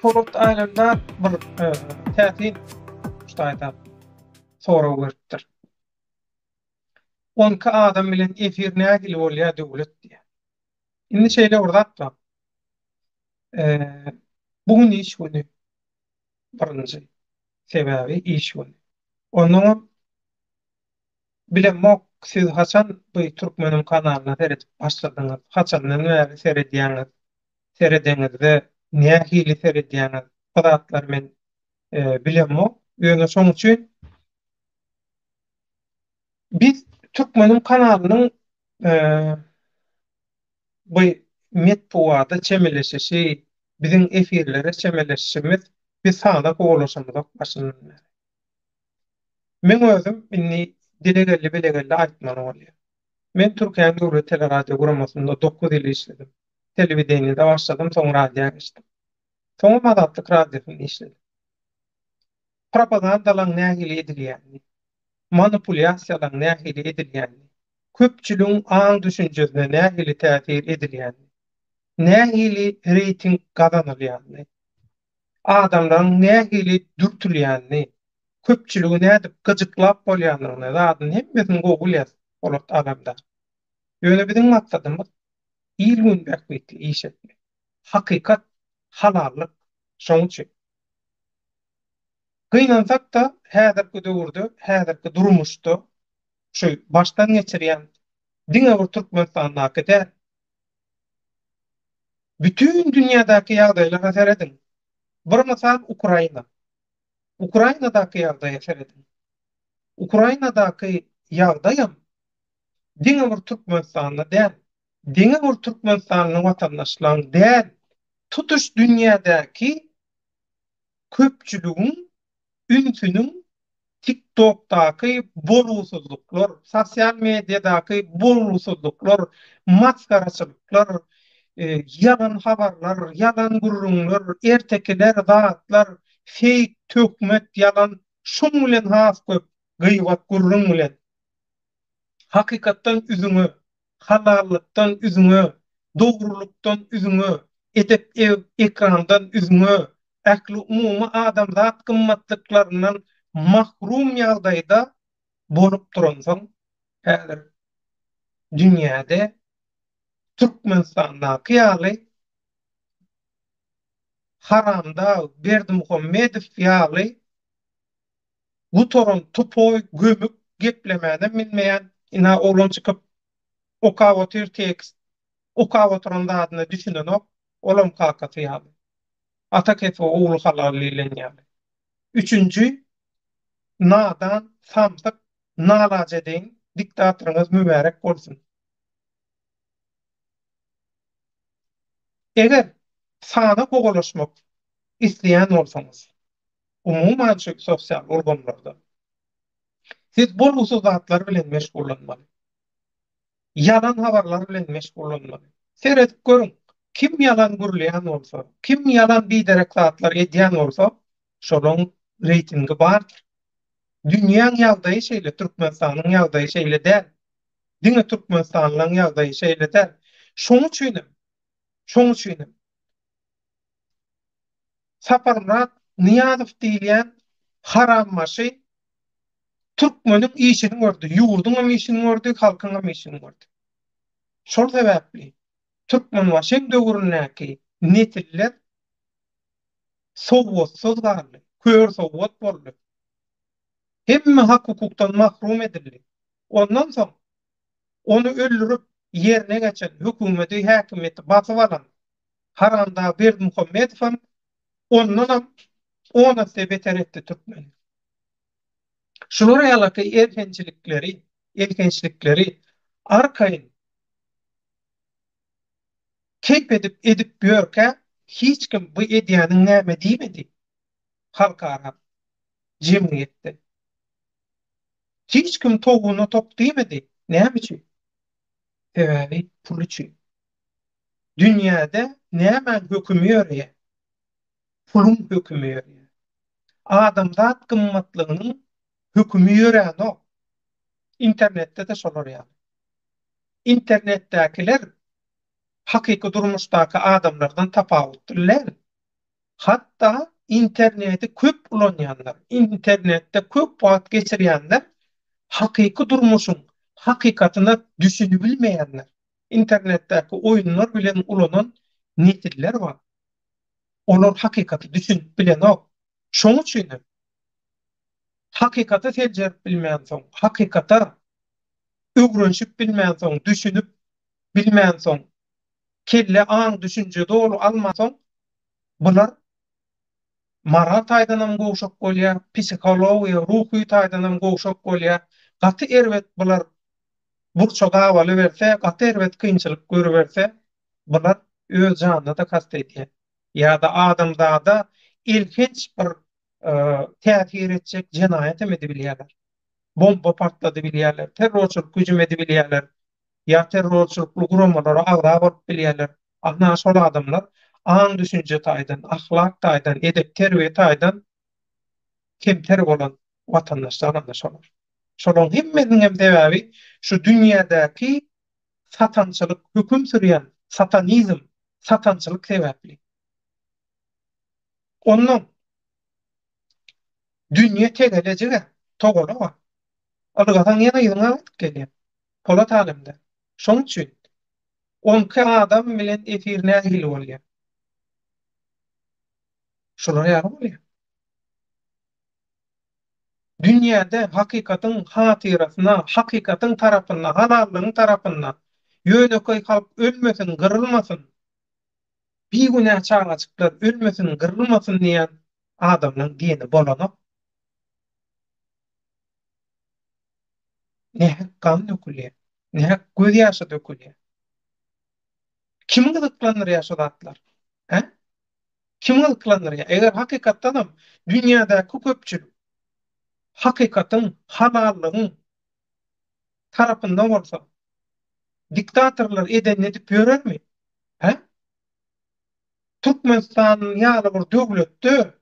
Polat Aýlandar bir täsin şu taýda sorag beripdir. 12 adam bilen efir nähili bolýar Döwlet diýýär. Indi şeýle bir zat bar. Bu gün iş güni. Birinji sebäbi iş güni. Onnoňam bilemok siz haçan bu türkmeniň kanalyna seredip başladyňyz, haçandan bäri seredýäňiz, seredeňizde nähili seredýäňiz bu zatlary men bilemok. Ýöne şoň üçin biz türkmeniň kanalynyň bu metbugata çemeleşişi, biziň efirlere çemeleşişimiz biz sana kowalaşamyzok başyndan bäri. Meň özüm indi dile geldi bile geldi aýtmaly bolýar. Men Türkiýäniň döwlet teleradio guramasynda 9 ýyl işledim. Telewideniýede başladym, soň radioa geçdim. Soňam Azatlyk radiosynda işledim. Propagandalaň nähili edilýänini, manipulýasiýalaň nähili edilýänini, köpçüligiň aň-düşünjesine nähili täsir edilýänini, nähili reýting gazanylýanyny, adamlaryň nähili dürtülýänini, köpçüligi nädip gyjyklap bolýanyny, zadyny hemmesini gowy bilýäs Polat Alemdar. Ýöne biziň maksadymyz il-gün bähbitli iş etmek. Hakykat, halallyk şoň üçin. Gynansak-da, häzirki döwürde, häzirki durmuşda şu başdan geçirýän diňe bir Türkmenistandaky däl, bütin dünýädäki ýagdaýlara serediň. Bir mysal Ukraina. Ukrainadaky ýagdaýa serediň. Ukrainadaky ýagdaýam diňe bir Türkmenistanda däl, diňe bir türkmenistanly watandaşlaryň däl, tutuş dünýädäki köpçüligiň ünsüniň TikTokdaky bolgusyzlyklar, sosial mediadaky bolgusyzlyklar, masgaraçylyklar, ýalan habarlar, ýalan gürrüňler, ertekiler, zatlar, feýk, töhmet, ýalan, şuň bilen has köp gybat gürrüň bilen hakykatdan üzňe, halallykdan üzňe, dogrulykdan üzňe, edep-ekramdan üzňe, ähliumumy adamzat gymmatlyklaryndan mahrum ýagdaýda bolup duransoň, häzir dünýäde Türkmenistandaky ýaly haramdag Berdimuhamedow ýaly gutaran tupoý gömük geplemänem bilmeýän ina oglan çykyp okap otyr tekst okap oturan zadyna düşünenok olam kakasy ýaly ata kesbi ogly halal diýlen ýaly üçünji nadan samsyk nalajedeýin diktatoryňyz mübärek bolsun eger sana kowalaşmak isleýän bolsaňyz umuman şu sosial ulgamlarda siz bolgusyz zatlar bilen meşgullanmaly. Ýalan habarlar bilen meşgullanmaly. Seredip görüň, kim ýalan gürleýän bolsa, kim ýalan biderek zatlar edýän bolsa, şolaň reýtingi bardyr. Dünýäň ýagdaýy şeýle, Türkmenistanyň ýagdaýy şeýle däl. Diňe türkmenistanlylaryň ýagdaýy şeýle däl. Şoň üçinem, şoň üçinem Saparmyrat Nyýazow diýilýän harambaşy türkmeniň işini gördi, ýurduňam işini gördi, halkyňam işini gördi. Şol sebäpli Türkmenbaşyň döwründäki nesiller sowatsyz galdy, kör sowat boldy. Hemme hak-hukukdan mahrum edildi. Ondan soň ony öldürip ýerine geçen, hökümeti, häkimiýeti basyp alan Haramdag Berdimuhamedowam ondanam on esse beter etdi türkmeni. Şular ýalaky elhençlikleri, elhençlikleri arkaýyn keýp edip edip ýörkä hiç kim bu edýäniň näme diýmedi halkara jemgyýetde. Hiç kim towugyna tok diýmedi. Näme üçin? Sebäbi pul üçin. Dünýäde nämäň hökümi ýöreýär? Puluň hökümi ýöreýär. Adamzat gymmatlygynyň hökümi ýöränok. Internetde-de şolar ýaly. Internetdäkiler hakyky durmuşdaky adamlardan tapawutly däl. Hatda interneti köp ulanýanlar, internetde köp wagt geçirýänler hakyky durmuşyň hakykatyna düşünibilmeýänler, internetdäki oýunlar bilen ulanan nesiller bar. Olar hakykata düşünip bilenok. Şoň üçin hem hakykaty seljerip bilmänsoň, hakykata öwrenişip bilmänsoň, düşünip bilmänsoň, kelle aň-düşünje doly almansoň, bular moral taýdanam gowşak bolýar, psihologiýa, ruhy taýdanam gowşak bolýar. Gaty erbet bular burça gabalyberse, gaty erbet kynçylyk görüberse, bular öz janyna-da kast edýär. Ýa-da adamzada elhenç bir täsir etjek jenaýat hem edibilýärler. Bomba partladybilýärler, terrorçylyk hüjüm edibilýärler. Ýa terrorçylykly guramalara agza bolup bilýärler. Ana şol adamlar aň-düşünje taýdan, ahlak taýdan, edep-terbiýe taýdan kemter bolan watandaşlar ana şolar. Şolaryň hemmesiniň hem sebäbi şu dünýädäki satançylyk höküm sürýän satanizm, satançylyk sebäpli. Onnoň dünýe tegelejig-ä, togalak-a. Ylgasaň ýene yzyňa gaýdyp gelýär. Polat alemde. Şoň üçin onki adam bilen efir nähili bolýar? Şular ýaly bolýar. Dünýäde hakykatyň hatyrasyna, hakykatyň tarapynda, halallygyň tarapynda ýönekeý halk ölmesin, gyrylmasyn, bigünä çagajyklar ölmesin, gyrylmasyn diýen adamlaň diýeni bolanok. Nähak gan dökülýär. Nähak göz ýaşy dökülýär. Kimi gyzyklandyrýar şu zatlar? Hä? Kimi gyzyklandyrýar? Eger hakykatdanam dünýädäki köpçülik hakykatyň, halallygyň tarapynda bolsa, diktatorlar edenini edip ýörermi? Hä? Türkmenistan ýaly bir döwletde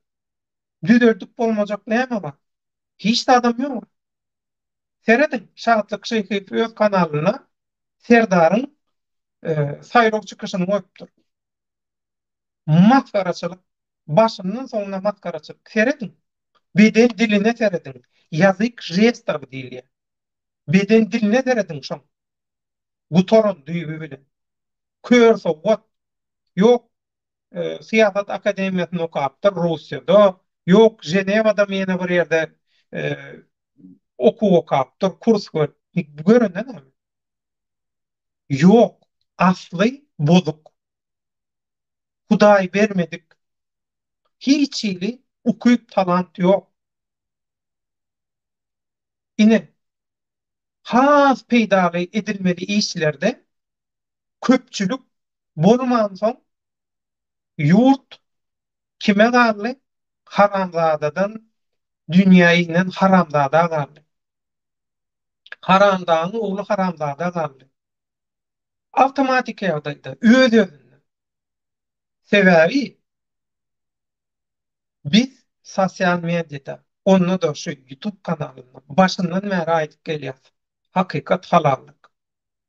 düzeldip bolmajak näme bar? Hiç zadam ýok. Serediň, Şatlyk Şyhyýew öz kanalynda Serdaryň saýlaw çykyşyny goýupdyr. Masgaraçylyk, başyndan soňuna masgaraçylyk. Serediň, beden diline serediň, ýazyk žestowy diýilýär. Beden diline serediň şoň. Gutaran düýbi bilen. Kör sowgat. Ýok, Syýasat akademiýasyny okapdyr Russiýada, ýok Ženewadamy ýene bir ýerde okuw okapdyr, kurs görüp, görende näme? Ýok, asly bozuk. Hudaý bermedik. Hiç hili ukyp, talant ýok. Ine, has peýdaly edilmeli işlerde köpçülik bolmansoň ýurt kime galdy? Haramzadadan dünýä inen haramzada galdy. Haramdagyň ogly haramzada galdy. Awtomatiki ýagdaýda, öz-özünden. Sebäbi biz sosial mediada, onda-da şu YouTube kanalynda başyndan bäri aýdyp gelýäs. Hakykat halallyk.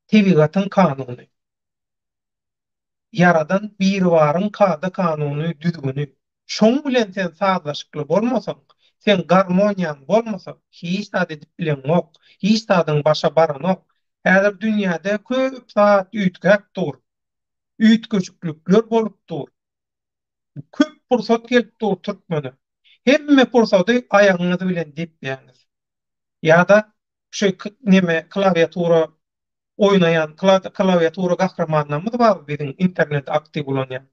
Tebigatyň kanuny. Ýaradan Biribaryň kada-kanuny, düzgüni. Şoň bilen sen sazlaşykly bolmasaň, seň garmoniýaň bolmasa, hiç zat edip bileňok, hiç zadyň başa baranok. Häzir dünýäde köp zat üýtgäp dur. Üýtgeşiklikler bolup dur. Köp pursat gelip dur türkmene. Hemme pursady aýagyňyz bilen depýäňiz. Ýa-da şu neme klawiatura oýnaýan klawiatura gahrymanlarymyz bar biziň interneti aktiw ulanýan.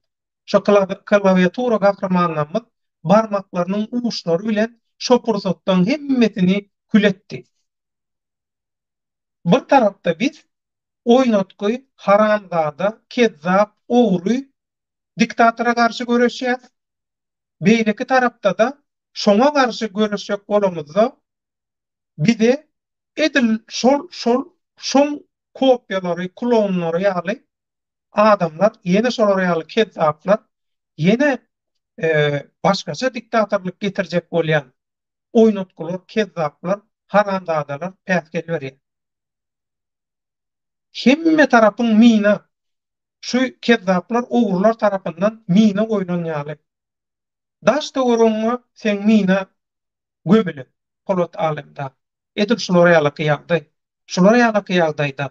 Şo klawiatura gahrymanlarymyz barmaklarynyň uçlary bilen şo pursatlaryň hemmesini kül etdi. Bir tarapda biz oýnatgy, haramzada, kezzap, ogry diktatora garşy göreşýäs. Beýleki tarapda-da şoňa garşy göreşjek bolamyzda bize edil şol şol şoň kopiýalary, klonlary ýaly adamlar, ýene şolar ýaly kezzaplar, ýene başgaça diktatorlyk getirjek bolýan oýnatgylar, kezzaplar, haramzadalar päsgel berýär. Hemme tarapyň mina, şu kezzaplar, ogrular tarapyndan mina goýlan ýaly. Daş-töweregiňe seň mina gömülen, Polat Alemdar. Edil şular ýalaky ýagdaý. Şular ýalaky ýagdaýda.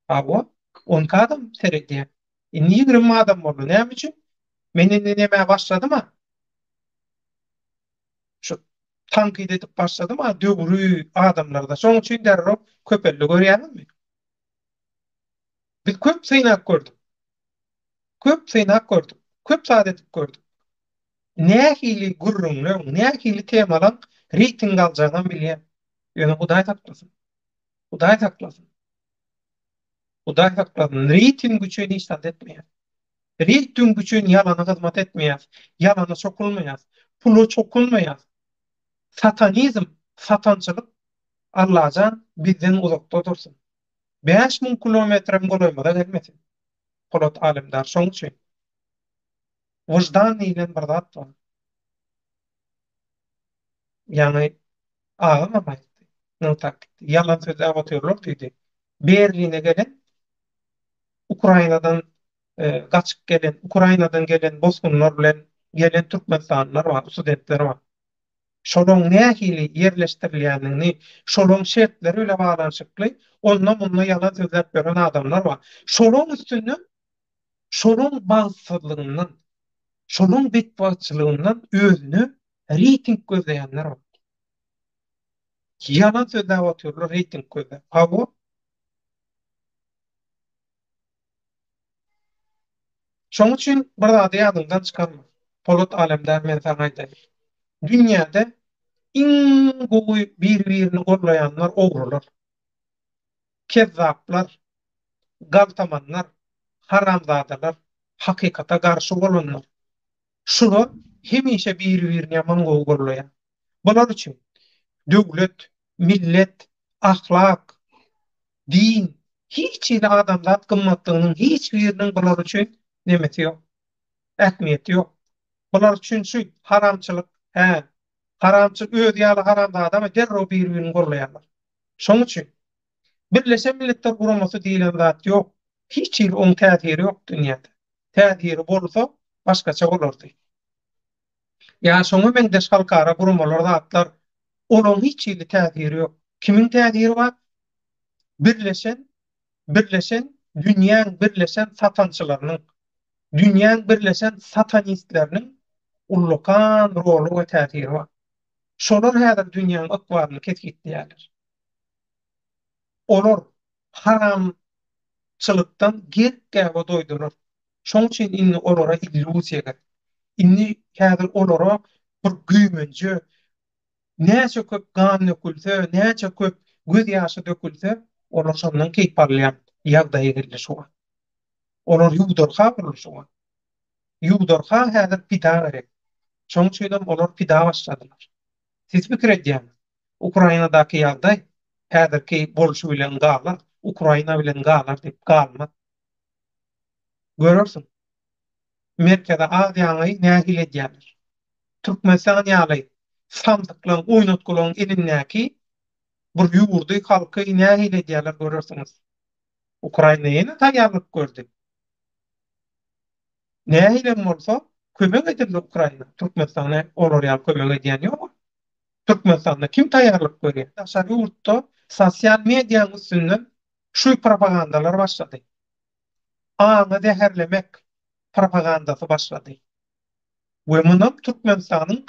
Hawa, 12 adam seredýär. Indi 20 adam boldy. Näme üçin? Men indi nämä başladym-a? Şu tankyt edip başladym-a döwri adamlarda. Şonuň üçin derrew köpeldi görýäňizmi? Biz köp synap gördük. Köp synap gördük. Köp zat edip gördük. Nähili gürrüňleň, nähili temalaň reýting aljagynam bilýän. Ýöne Hudaý saklasyn. Hudaý saklasyn. Hudaý saklasyn. Reýting üçin hiç zat etmeýär. Reýting üçin ýalana hyzmat etmeýär. Ýalana çokunmaýar. Pula çokunmaýar. Satanizm, satançylyk Allajan bizden uzakda dursun. 5000 kilometrem golaýymyza gelmesin. Polat Alemdar şoň üçin. Wyždan diýlen bir zat bar. Ýaňy agamam aýtdy, nygtap gitdi. Ýalan sözläp otyrlar diýdi. Berline gelen Ukrainadan gaçyp gelen, Ukrainadan gelen bosgunlar bilen gelen türkmenistanlylar bar, studentler bar. Şolaryň nähili ýerleşdirilýändigini, şolaryň şertleri bile baglanyşykly onda-munda ýalan sözläp ýören adamlar bar. Şolaryň üstünden, şolaryň bagtsyzlygyndan, şolaryň betbagtçylygyndan özüne reýting gözleýänler bar. Ýalan sözläp otyrlar reýting gözläp. Hawa. Şonuň üçin bir zady ýadyňdan çykarma, Polat Alemdar men saňa aýdaýyn. Dünýäde iň gowy bir-birini gollaýanlar ogrular. Kezzaplar, galtamanlar, haramzadalar, hakykata garşy bolanlar. Şular hemişe bir-birini ýaman gowy gollaýar. Bular üçin döwlet, millet, ahlak, din, hiç hili adamzat gymmatlygynyň hiç biriniň bular üçin nemesi ýok. Ähmiýeti ýok. Bular üçin şu haramçylyk, hä, haramçylyk özi ýaly haramzadamy derrew bir-birini gollaýarlar. Şonuň üçin Birleşen Milletler Guramasy diýlen zat ýok. Hiç hili oň täsiri ýok dünýäde. Täsiri bolsa başgaça bolardy. Ýa şoňa meňzeş halkara guramalar zatlar olaň hiç hili täsiri ýok. Kimiň täsiri bar? Birleşen birleşen dünýäň birleşen satançylarynyň, dünýäň birleşen satanistleriniň ullakan roly we täsiri bar. Şolar häzir dünýäň ykbalyny kesgitleýärler. Olar haramçylykdan gerk-gäbe doýdular. Şoň üçin indi olara illýuziýa gerek. Indi häzir olara bir güýmenje, näçe köp gan dökülse, näçe köp göz ýaşy dökülse, olar şondan keýp alýan ýagdaýa geldi şu wagt. Olar ýuwdarha boldy şu wagt. Ýuwdarha häzir pida gerek. Şoň üçinem olar pida başladylar. Siz pikir edýäňiz, Ukrainadaky ýagdaý häzirki bolşy bilen galar, Ukraina bilen galar diýip, galmaz. Görersiň. Merkezi Aziýany nähili edýärler. Türkmenistan ýaly samsyklaryň, oýnatgylaryň elindäki bir ýurdy, halky nähili edýärler görersiňiz. Ukraina ýene taýýarlyk gördi. Nähilem bolsa kömek edildi Ukraina. Türkmenistana olar ýaly kömek edýän ýok. Türkmenistanda kim taýýarlyk görýär? Daşary ýurtda sosial medianyň üstünden şu propagandalar başlady. Aňy zäherlemek propagandasy başlady. We munam Türkmenistanyň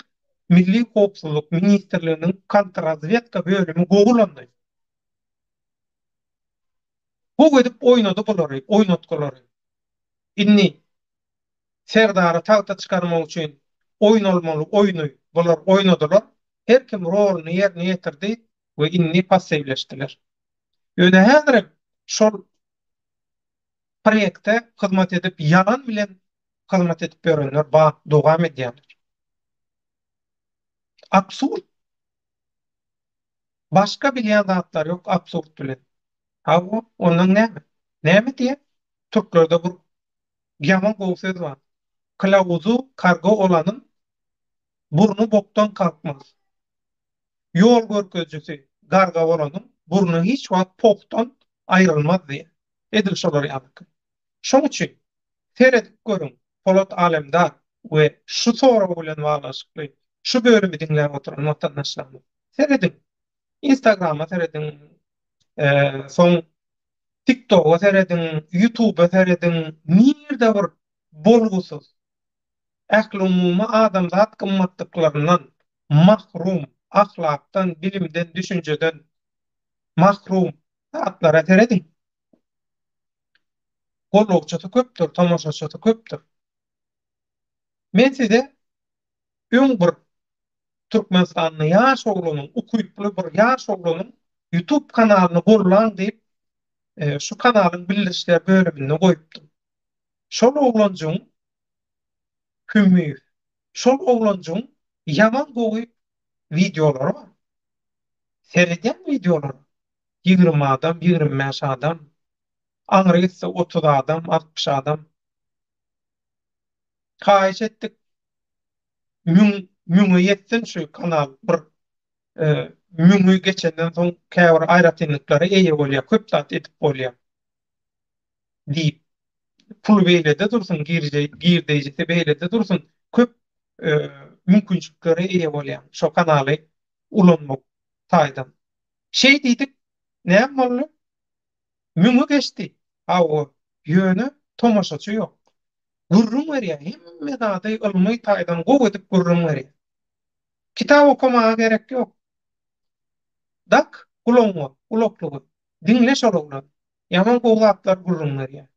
Milli howpsuzlyk ministrliginiň kontrrazwedka bölümi gowy ulandy. Gowy edip oýnady bulary, oýnatgylary. Indi Serdary tagta çykarmak üçin oýnalmaly oýny bular oýnadylar. Her kim roluny ýerine ýetirdi we indi passiwleşdiler. Ýöne häzirem şol proýekte hyzmat edip ýalan bilen hyzmat edip ýörenler bar, dowam edýärler. Absurd. Başga bilýän zatlary ýok absurd bilen. Hawa, ondan näme? Näme diýýär? Türklerde bir ýaman gowy söz bar. Kylawuzu karga olanyň burny bokdan kalkmaz. Ýol görkezijisi garga bolanyň burny hiç wagt pohdan aýrylmaz diýýär. Edil şolar ýalyky. Şoň üçin seredip görüň, Polat Alemdar. we şu sorag bilen baglanyşykly şu bölümi diňläp oturan watandaşlarymyz serediň. Instagrama serediň, soň TikToka serediň, YouTubea serediň, nirde bir bolgusyz, ählumumy adamzat gymmatlyklaryndan mahrum, ahlakdan, bilimden, düşünjeden mahrum zatlara serediň. Gollawçysy köpdür, tomaşaçysy köpdür. Men size öň bir Türkmenistanda ýaş oglanyň, ukyply bir ýaş oglanyň YouTube kanalyny gollaň diýip, şu kanalyň bildirişler bölüminde goýupdym. Şol oglanjygyň Hümmiýew. Şol oglanjygyň ýaman gowy wideolary bar. Seredýän wideolara. 20 adam, 25 adam, aňry gitse 30 adam, 60 adam. Haýyş etdik. Müň, müňe ýetsin şu kanal bir müňi geçenden soň käbir aýratynlyklara eýe bolýar, köp zat edip bolýar diýip. Puly beýlede dursun, girdeýjisi beýlede dursun, köp mümkinçiliklere eýe bolýaň şo kanaly ulanmak taýdan. Şeý diýdik, näme boldy? Müňi geçdi. Hawa, ýöne tomaşaçy ýok. Gürrüň berýär, hemme zady ylmy taýdan gowy edip gürrüň berýär. Kitap okamaga gerek ýok. Dak gulagyňa gulaklygy, diňle şol oglany. Ýaman gowy zatlar gürrüň berýär.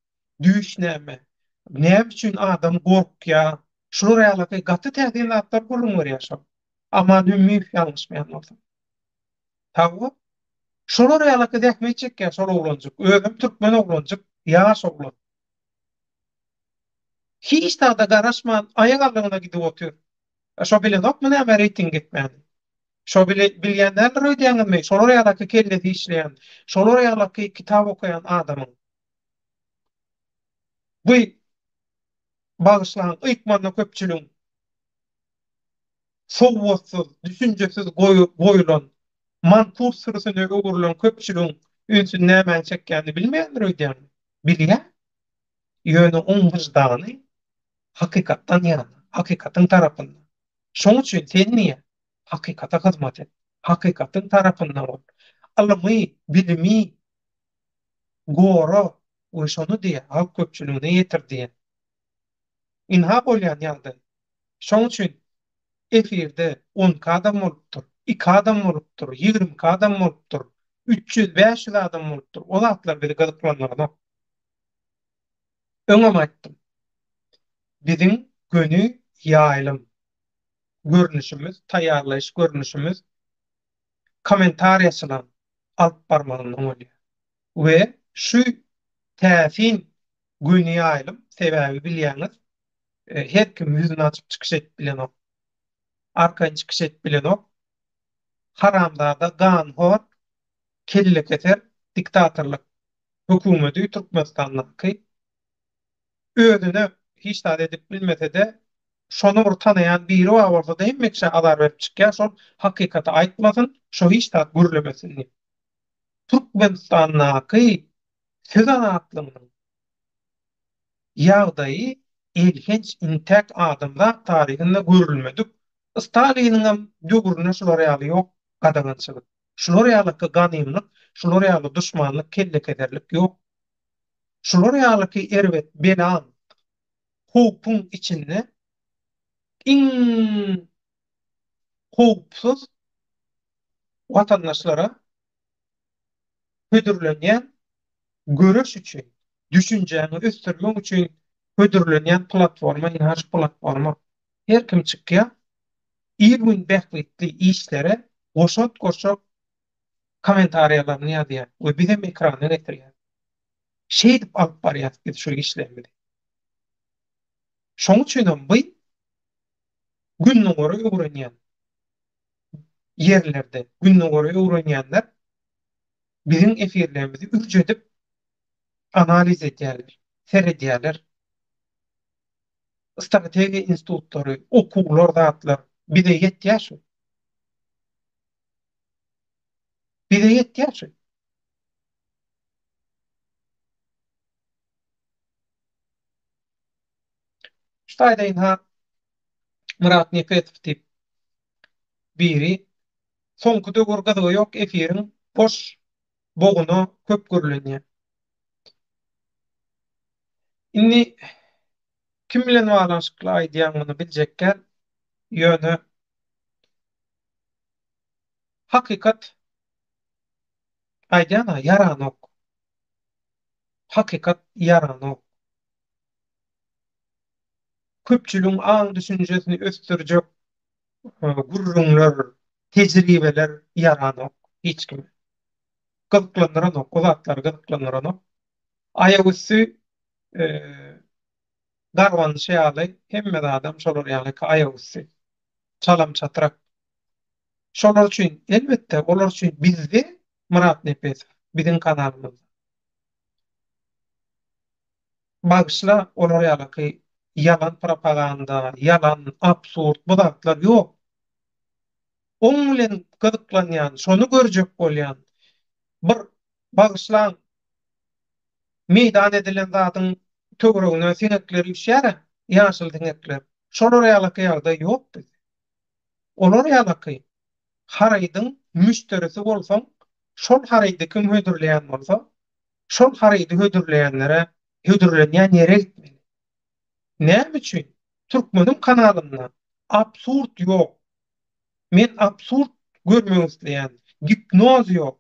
Düýş näme? Näme üçin adam gorkýar? Şular ýaly gaty täsin zatlar gürrüň berýär şol. Aman Hümmiýew ýalňyşmaýan bolsam. Hawa. Şolar ýalaky zähmet çekýär şol oglanjyk. Özem türkmen oglanjyk, ýaş oglan. Hiç zada garaşman aýak aldygyna gidip otyr. Şo bilenokmy näme reýting etmäni? Şo bile bilýän däldir öýdýäňizmi? Şolar ýalaky kellesi işleýän, şolar ýalaky kitap okaýan adamyň. Bu bagyşlaň ykmanda köpçüligiň sowatsyz, düşünjesiz goýulan mankurt sürüsine öwrülen köpçüligiň ünsüni nämäň çekýänini bilmeýändir öýdýäňmi? Bilýär. Ýöne oň wyždany hakykatdan ýana, hakykatyň tarapynda. Şoň üçin sen diýýär, hakykata hyzmat et, hakykatyň tarapynda bol. Ylymy, bilimi gora we şony diýýär, halk köpçüligine ýetir diýýär. Ynha bolýan ýagdaý. Şoň üçin efirde 12 adam bolupdyr, iki adam bolupdyr, 22 adam bolupdyr, 300, 500 adam bolupdyr. O zatlar bizi gyzyklandyranok. Öňem aýtdym. Biziň göni ýaýlym görnüşimiz, taýýarlaýyş görnüşimiz kommentariýaçylaryň alyp barmagyndan bolýar. We şu täsin göni ýaýlym, sebäbi bilýäňiz, her kim ýüzüni açyp çykyş edip bilenok. Arkaýyn çykyş edip bilenok. Haramzada, ganhor, kellekeser diktatorlyk hökümedi Türkmenistandaky özüne hiç zat edip bilmesede şony bir tanaýan biri bar bolsada hemme kişä azar berip çykýar şol hakykaty aýtmasyn şo hiç zat gürlemesin diýip. Türkmenistandaky söz azatlygynyň ýagdaýy elhenç intäk adamzat taryhynda görülmedik Staliniňem döwründe şular ýaly ýok gadagançylyk. Şular ýalyky ganymlyk, şular ýaly duşmanlyk, kellekeserlik ýok. Şular ýalyky erbet belaň, howpuň içinde iň howpsuz watandaşlara hödürlenýän göreş üçin, düşünjäňi ösdürmek üçin hödürlenýän platforma ynha şu platforma. Her kim çykýar, il-gün bähbitli işlere goşant goşjak kommentariýalaryny ýazýar we bizem ekrana getirýäris. Şeýdip alyp barýas biz şu işlerimizi. Şoň üçinem bu Gündogary öwrenýän ýerlerde Gündogary öwrenýänler biziň efirlerimizi ürç edip analiz edýärler, seredýärler. Strategiýa institutlary, okuwlar zatlar bize ýetýär şu. Bize ýetýär şu. Şu taýda ynha. Myrat Nepesow diýip biri soňky döwür gyzygy ýok efiriň boş boguna köp gürlenýär. Indi kim bilen baglanyşykly aýdýaň muny biljek däl, ýöne hakykat aýdýan-a ýaranok. Hakykat ýaranok. Köpçüligiň aň-düşünjesini ösdürjek gürrüňler, tejribeler ýaranok hiç kime. Gyzyklandyranok, o zatlar gyzyklandyranok. Aýagüsti garbanyşy ýaly hemme zadam şolar ýalyky aýagüsti. Çalam-çatrak. Şolar üçin, elbetde, olar üçin bizde Myrat Nepesow, biziň kanalymyzda. Bagyşla, olar ýalyky ýalan propaganda, ýalan, absurd bu zatlar ýok. Oň bilen gyzyklanýan, şony görjek bolýan bir bagyşlaň meýdan edilen zadyň töweregine siňekler üýşýär-ä, ýaşyl siňekler. Şolar ýalyky ýagdaý ýok bizde. Olar ýalyky harydyň müşderisi bolsaň, şol harydy kim hödürleýän bolsa, şol harydy hödürleýänlere, hödürlenýän ýere gitmeli. Näme üçin? Türkmeniň kanalynda absurd ýok. Men absurd görmek isleýän, gipnoz ýok.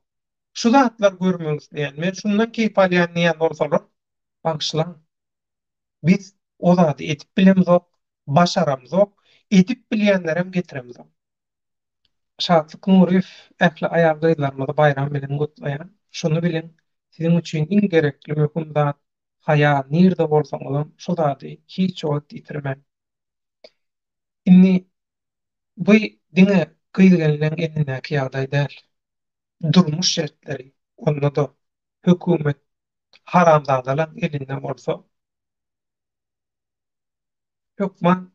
Şu zatlary görmek isleýän, men şundan keýp alýan diýýän bolsalar, bagyşlaň. Biz o zady edip bilemzok, başaramzok, edip bilýänlerem getiremzok. Şatlyk Nuryýew ähli aýal-gyzlarymyzy baýram bilen gutlaýan. Şuny biliň, siziň üçin iň gerekli möhüm zat haýa, nirde bolsaňyzam şu zady hiç wagt ýitirmäň. Indi bu diňe gyz-gelinleň elindäki ýagdaý däl. Durmuş şertleri, onda-da hökümet haramzadalaň elinde bolsa, hökman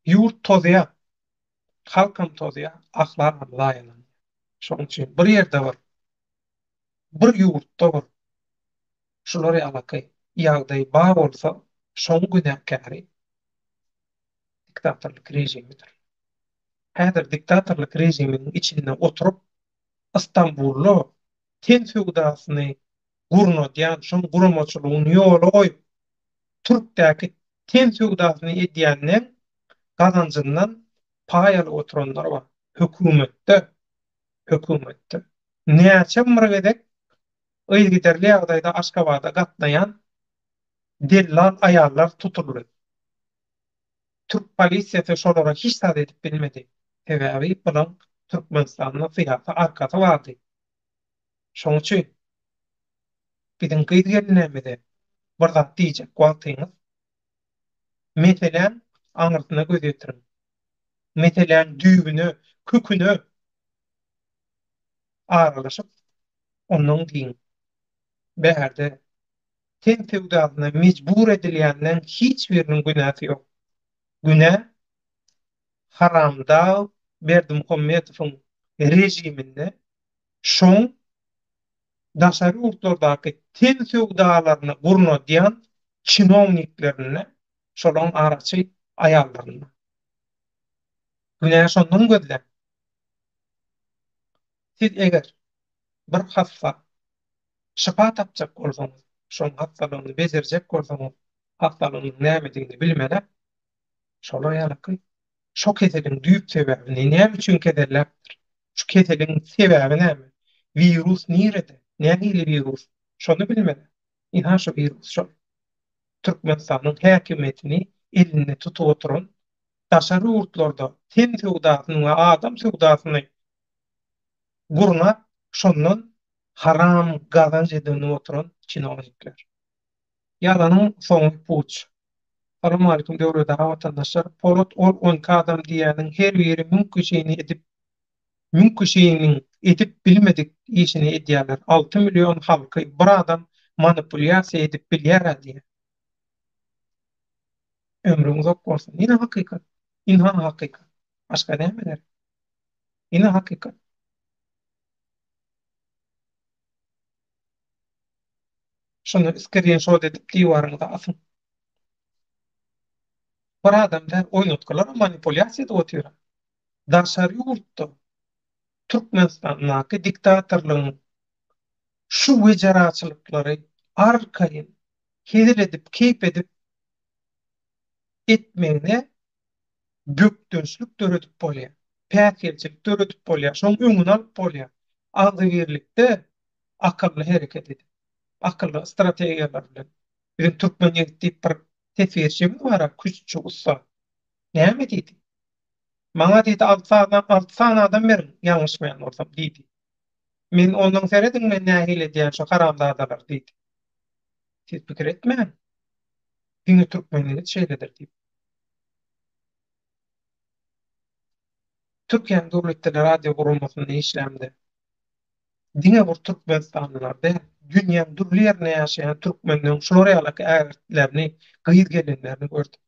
ýurt tozýar, halkam tozýar, ahlagam zaýalanýar. Şonuň üçin bir ýerde bir, bir ýurtda bir şular ýalaky ýagdaý bar bolsa, şoň günäkäri diktatorlyk režimidir. Häzir diktatorlyk režiminiň içinde oturyp, Stambulda ten söwdasyny gurnadýan, şoň guramaçylygyny ýola goýup, türkdäki ten söwdasyny edýänleň gazanjyndan paý alyp oturanlar bar. Hökümetde, hökümetde. Näçe bir gezek yzygiderli ýagdaýda Aşgabada gatnaýan dellal aýallar tutuldy. Türk polisiýasy şolara hiç zat edip bilmedi. Sebäbi bulaň Türkmenistanda syýasy arkasy bardy. Şoň üçin biziň gyz-gelinlerimize bir zat diýjek wagtyňyz meseläň aňyrsyna göz ýetiriň. Meseläň düýbüne, köküne aralaşyp, ondan diýiň. Bärde ten söwdasyna mejbur edilýänleň hiç biriniň günäsi ýok. Günä haramdag Berdimuhamedowyň režiminde şoň daşary ýurtlardaky ten söwdalaryny gurnadýan çinowniklerinde, şolaň araçy aýallarynda. Günä şondan gözläň. Siz eger bir hassa şypa tapjak bolsaňyz, şoň hassalygyny bejerjek bolsaňyz, hassalygynyň nämedigini bilmeli. Şolar ýalyky şo keseliň düýp sebäbini, näme üçin keselläpdir, şu keseliň sebäbi näme, wirus nirede, nähili wirus, şony bilmeli. Ynha şu wirus şol. Türkmenistanyň häkimiýetini elinde tutup oturan, daşary ýurtlarda ten söwdasyny we adam söwdasyny gurnap, şondan haram gazanç edinip oturan çinownikler. Ýalanyň soňy puç. Salowmalikim Döwlet aga watandaşlar Polat ol onki adam diýýäniň her biri müň kişini edip müň kişiniň edip bilmedik işini edýärler 6 million halky bir adam manipulýasiýa edip bilýärä diýýär. Ömrüň uzak bolsun. Ine hakykat. Ynha hakykat. Başga näme gerek? Ine hakykat. Şuny skrinşot edip diwaryňyza asyň. Bir adam däl, oýnatgylaram manipulýasiýa edip otyr. Daşary ýurtda Türkmenistandaky diktatorlygyň şu wejeraçylyklary arkaýyn hezil edip, keýp edip etmegine bökdençlik döredip bolýar, päsgelçilik döredip bolýar, şoň öňüni alyp bolýar. Agzybirlikde akylly hereket edip, akylly strategiýalar bilen. Biziň Türkmen ýigit diýip bir teswirçimiz bar-a, küştçi ussat. Näme diýdi? Maňa diýdi, alty sany, alty sany adam beriň, ýalňyşmaýan bolsam diýdi. Men ondan serediň men nähili edýän şu haramzadalar diýdi. Siz pikir etmäň. Diňe türkmen ýigit şeýledir diýip. Türkiýäniň Döwlet teleradio guramasynda işlämde, diňe bir türkmenistanlylar däl, dünýäň dürli ýerinde ýaşaýan türkmenleň şular ýalaky ägirtlerini, gyz-gelinlerini gördüm.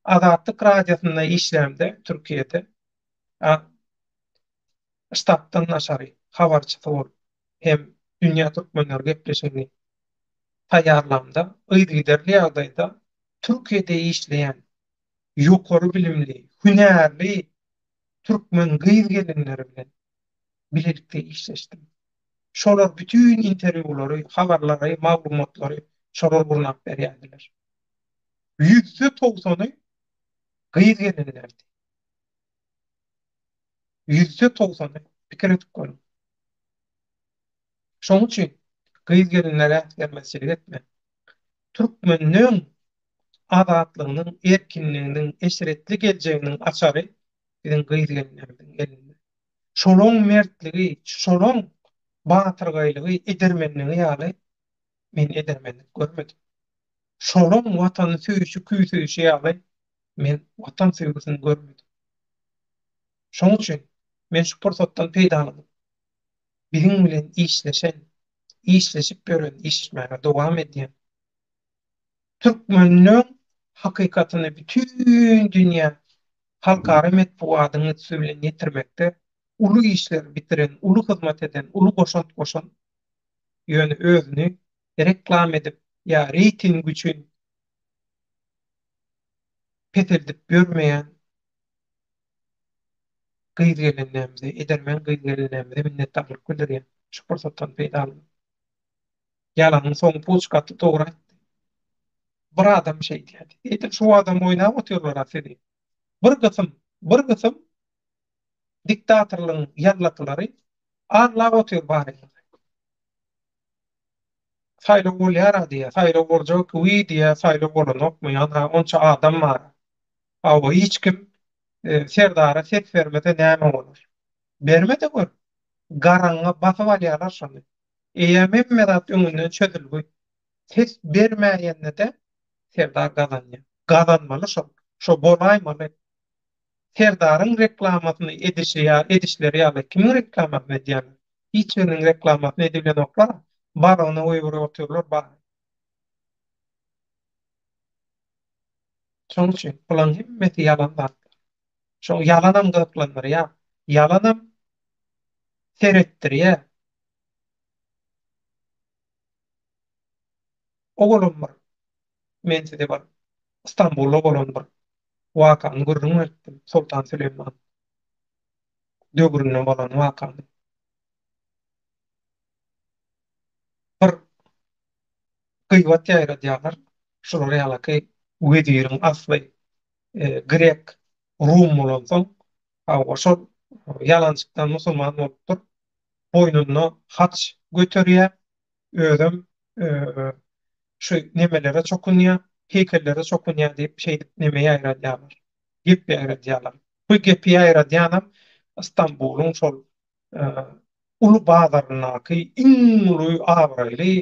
Azatlyk Radiosynda işlämde Türkiýede, ştatdan daşary habarçysy bolup hem Dünýä Türkmenleri gepleşigini taýýarlamda yzygiderli ýagdaýda Türkiýede işleýän ýokary bilimli, hünärli türkmen gyz-gelinleri bilen bilelikde işleşdim. Şolar bütin interwýulary, habarlary, maglumatlary şolar gurnap berýärdiler. Ýüzde togsany gyz-gelinlerdi. Ýüzde togsany, pikir edip görüň. Şonuň üçin gyz-gelinlere äsgermezçilik etme. Türkmeniň azatlygynyň, erkinliginiň, eşretli geljeginiň açary biziň gyz-gelinlerimiziň elinde. Şolaň mertligi, şolaň batyrgaýlygy, edermenligi ýaly men edermenlik görmedim. Şolaň Watany söýüşi, küýseýşi ýaly men Watan söýgüsini görmedim. Şonuň üçin men şu pursatdan peýdalanyp, biziň bilen işleşen, işleşip ýören, işleşmäge dowam edýän türkmenleň hakykatyny bütin dünýä halkara metbugatyň üsti bilen ýetirmekde uly işleri bitiren, uly hyzmat eden, uly goşant goşan, ýöne özüni reklam edip ýa reýting üçin peseldip ýörmeýän gyz-gelinlerimize, edermen gyz-gelinlerimize minnetdarlyk bildirýän. Şu pursatdan peýdalanyp. Ýalanyň soňy puç gaty dogry aýtdy. Bir adam şeýdýärdi. Edil şu adam oýnap otyrlar-a sizi. Bir gysym, bir gysym diktatorlygyň ýallakylary arlap otyr baryňyzy. Saýlaw bolýar-a diýýär. Saýlaw boljak wiý diýýär, saýlaw bolanokmy, ýa-da onça adam bar. Hawa, hiç kim Serdara ses bermese näme bolar? Berme-de gör. Garaňňa basyp alýarlar şony. Eýýäm hemme zat öňünden çözülgi. Ses bermäýende-de Serdar gazanýar. Gazanmaly şol. Şo bolaýmaly. Serdaryň reklamasyny edişi ýa edişleri ýaly kimiň reklamasyny edýärler? Hiç biriniň reklamasyny edibilenoklar-a. Balygyna goýberip otyrlar bary. Şonuň üçin bularyň hemmesi ýalan zatlar. Şo ýalanam gyzyklandyrýar, ýalanam seretdirýär. Owalam bir men size bir Stambulda bolan bir wakany gürrüň beripdim, Soltan Süleýman döwründe bolan wakany. Bir gybat ýaýradýarlar. Şular ýalaky weziriň asly grek, rum bolansoň, hawa, şol ýalançykdan musulman bolupdyr. Boýnunda haç göterýär, özem şu nemelere çokunýar, heýkellere çokunýar diýip, şeýdip neme ýaýradýarlar, gep ýaýradýarlar. Bu gepi ýaýradýanam Stambulyň şol uly bazaryndaky iň uly abraýly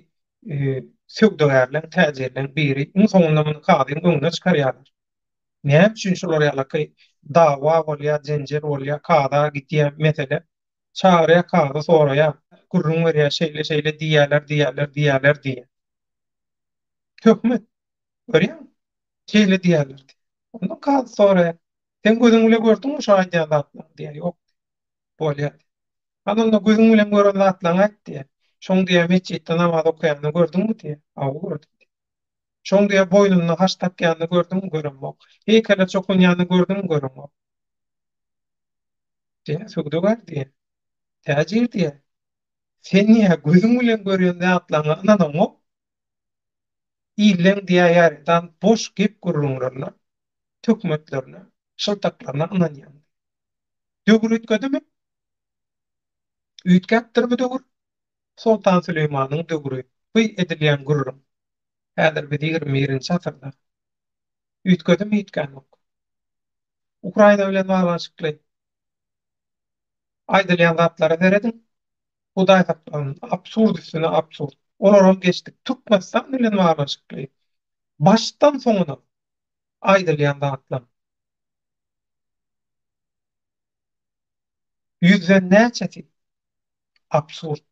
söwdagärleň, täjirleň biri. Iň soňunda muny kazyň öňüne çykarýarlar. Näme üçin şular ýalaky dawa bolýar, jenjel bolýar, kaza gidýär mesele. Çagyrýar kazy soraýar, gürrüň berýär, şeýle-şeýle diýýärler, diýýärler, diýýärler diýýär. Töhmet. Görýäňmi? Şeýle diýýärler diýýär. Ondan kazy soraýar. Sen gözüň bile gördüňmi şu aýdýan zatlaryny diýýär. Ýok diýýär. Bolýar diýýär. Hany onda gözüň bilen gören zatlaryňy aýt diýýär. Şoň diýýär metjitde namaz okaýanyny gördüňmi diýýär. Hawa gördüm diýýär. Şoň diýýär boýnunda haç dakýanyny gördüňmi göremok. Heýkele çokunýanyny gördüňmi göreňok. Diýýär, söwdagär diýýär. Täjir diýýär. Sen diýýär gözüň bilen görýän zatlaryňa ynanaňok. Illeň diýýär ýarydan boş gep gürrüňlerine, töhmetlerine, şyltaklaryna ynanýaň. Döwür üýtgedimi? Üýtgäpdirmi döwür? Soltan Süleýmanyň döwri bu edilýän gürrüň. Häzir biz 21-nji asyrda. Üýtgedimi üýtgänok. Ukraina bilen baglanyşykly aýdylýan zatlara serediň. Hudaý saklasyn, absurd üstüne absurd. Olaram geçdik. Türkmenistan bilen baglanyşykly başdan soňuna aýdylýan zatlar. Ýüzden näçesi absurd.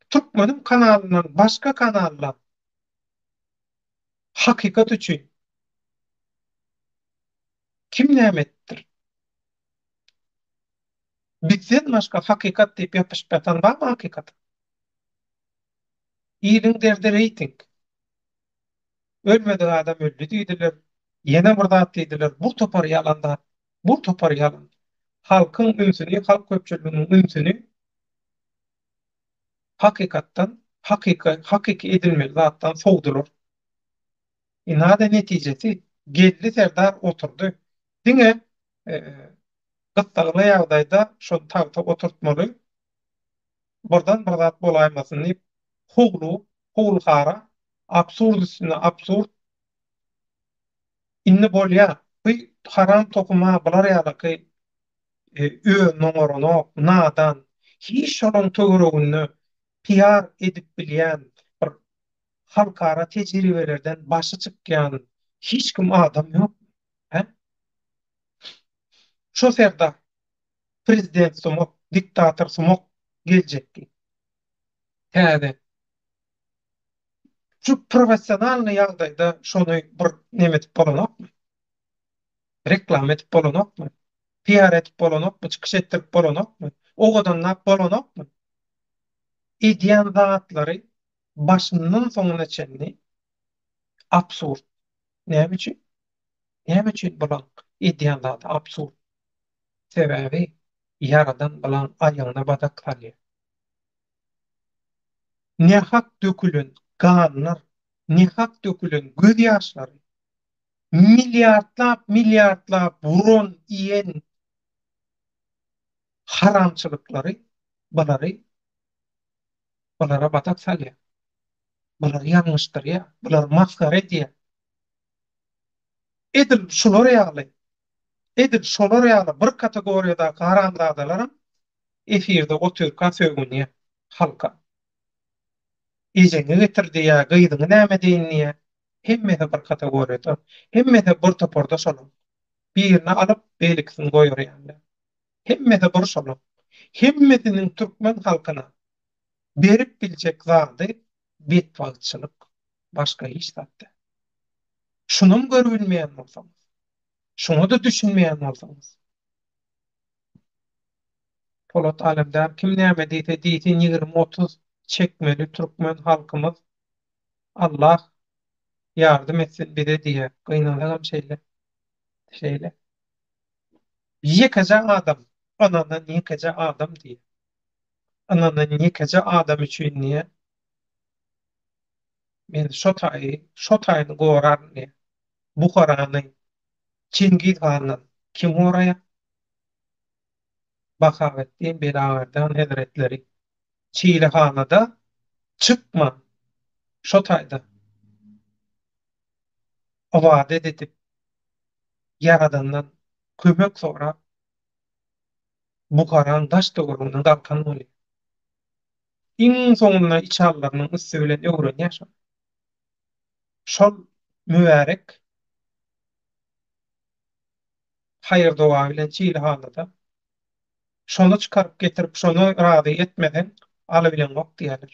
Türkmeniň kanalyndan başga kanalda hakykat üçin kim näme edipdir? Bizden başga hakykat diýip ýapyşyp ýatan barmy hakykata? Iliň derdi reýting. Ölmedik adam öldi diýdiler. Ýene bir zat diýdiler. Bir topar ýalan zat. Bir topar ýalan. Halkyň ünsüni, halk köpçüliginiň ünsüni hakykatdan, hakyky, hakyky edilmeli zatdan sowdular. Ynha-da netijesi, Geldi serdar oturdy. Diňe gyssagly ýagdaýda şony tagta oturtmaly, birden bir zat bolaýmasyn diýip, howlugyp, howul-hara, absurd üstüne absurd. Indi bolýar. Bu haram tohum-a bular ýalyky özüni oňaranok, nadan. Hiç şolaň töwereginde piar edip bilýän bir halkara tejribelerden başy çykýan hiç kim adam ýokmy? Hä? Şo serdar prezident sumak, diktator sumak geljekki. Täze. Şu professionalnyý ýagdaýda şony bir neme edip bolanokmy? Reklama edip bolanokmy? PR edip bolanokmy? Çykyş etdirip bolanokmy? Owadanlap bolanokmy? Edýän zatlary başyndan soňuna çenli absurd. Näme üçin? Näme üçin bulaň edýän zady absurd? Sebäbi Ýaradan bulaň aýagyna badak salýar. Nähak dökülen ganlar, nähak dökülen göz ýaşlary, milliardlap milliardlap wuran iýen haramçylyklary bulary bulara badak salýar. Bulary ýalňyşdyrýar, bulary masgara edýär. Edil şular ýaly, edil şolar ýaly bir kategoriýadaky haramzadalaram efirde otyrka sögünýär halka. Ejeňi getir diýýär, gyzyňy näme edeýin diýýär. Hemmesi bir kategoriýada, hemmesi bir toparda şolaň. Birini alyp, beýlekisini goýarýarlar. Hemmesi bir şolaň. Hemmesiniň türkmen halkyna berip biljek zady betbagtçylyk, başga hiç zat däl. Şunam görübilmeýän bolsaňyz, şuňa-da düşünmeýän bolsaňyz, Polat Alemdar kim näme diýse diýsin 20-30 çekmeli türkmen halkymyz Allah ýardym etsin bize diýýär. Gynansagam şeýle. Şeýle. Ýekeje adam, ynanan ýekeje adam diýýär. Ynanan ýekeje adam üçin diýýär. Men şo taýy, şo taýyny goraryn diýýär. Buharany Çingiz handan kim goraýar? Bahawetdin Belawerdan hezretleri Çilehanada çykman, şo taýda ybadat edip, Ýaradandan kömek sorap, Buharaň daş-töweregine galkan bolýar. Iň soňunda içalylarynyň üsti bilen öwrenýär şony. Şol mübärek haýyr-doga bilen Çilehanada şony çykaryp getirip, şony razy etmeseň, alybileňok diýýärler.